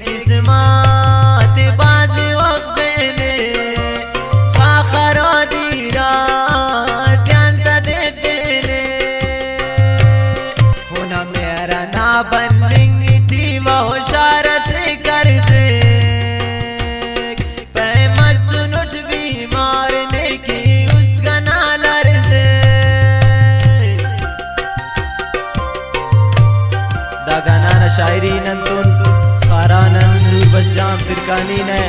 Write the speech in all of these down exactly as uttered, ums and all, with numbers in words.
قسمت بھاز وخت پینے، خاخر و دیرا تیان تدیفینے۔ اونا مہر انا بننگ ٹی و ہشار اسے کرزیک، پیم مسنٹ بیمار نے کہ است کنا لرزیک۔ دا گانا نا شاعری ننتون خاران نور بخش جان پرکانی نے،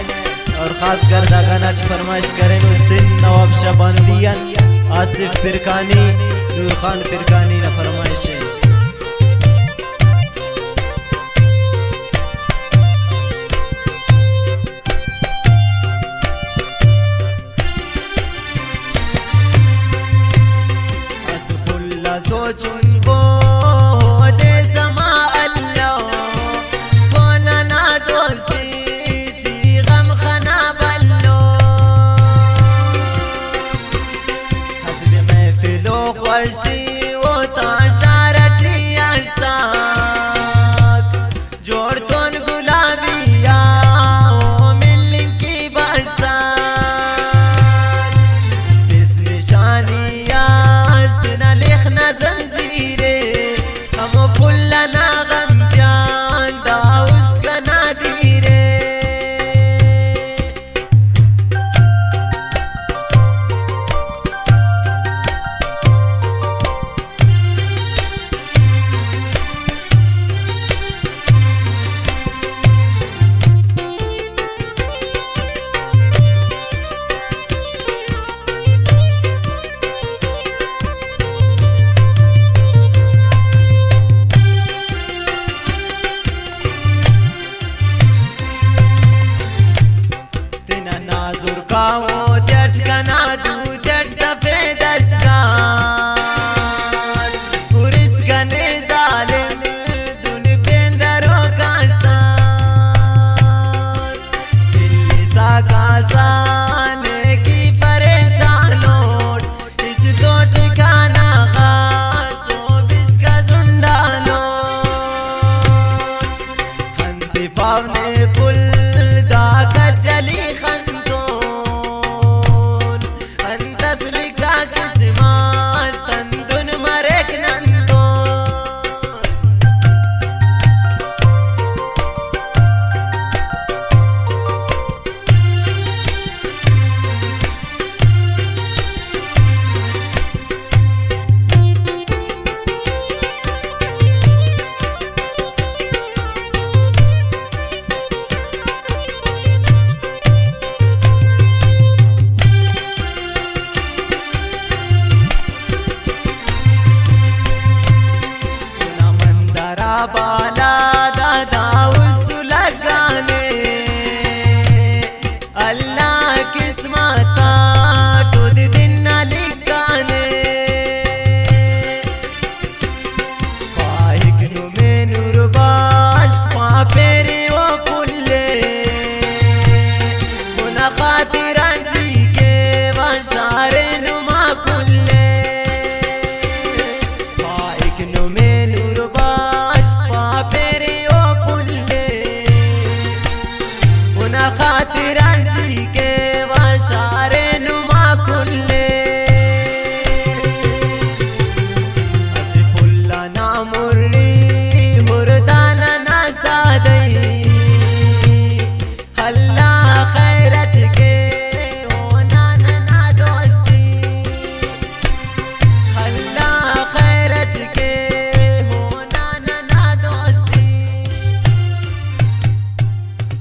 اور خاص کر دا گانا ٹی فرمائش کرینو سندھ نواب شباندی آن آصف پرکانی، نور خان پرکانی نا فرمائش ءِ۔ اسہ پھل ءِ سوچنگو دے سما الو، تو ننا دوستی ٹی غم خنا بھلو۔ حسب محفل و خوشی و تا شار ٹی اساک، جوڑ تون گلابی آ او ملنگ کی بساک۔ بسم شانی آ است نا لخ نا زمزیرے، ہمو پھل نا غم جان دا است کنا دیرے۔ تینا نازرکاؤ تیٹ کنا دو تیٹ تفے دستان، ہرس کنے ظالم دن پین دروکا ساس۔ دل ساکا سانے کی پریشانوٹ، اس تو ٹھکانا خاصو بسکا زنڈانو۔ انت پاونے پھل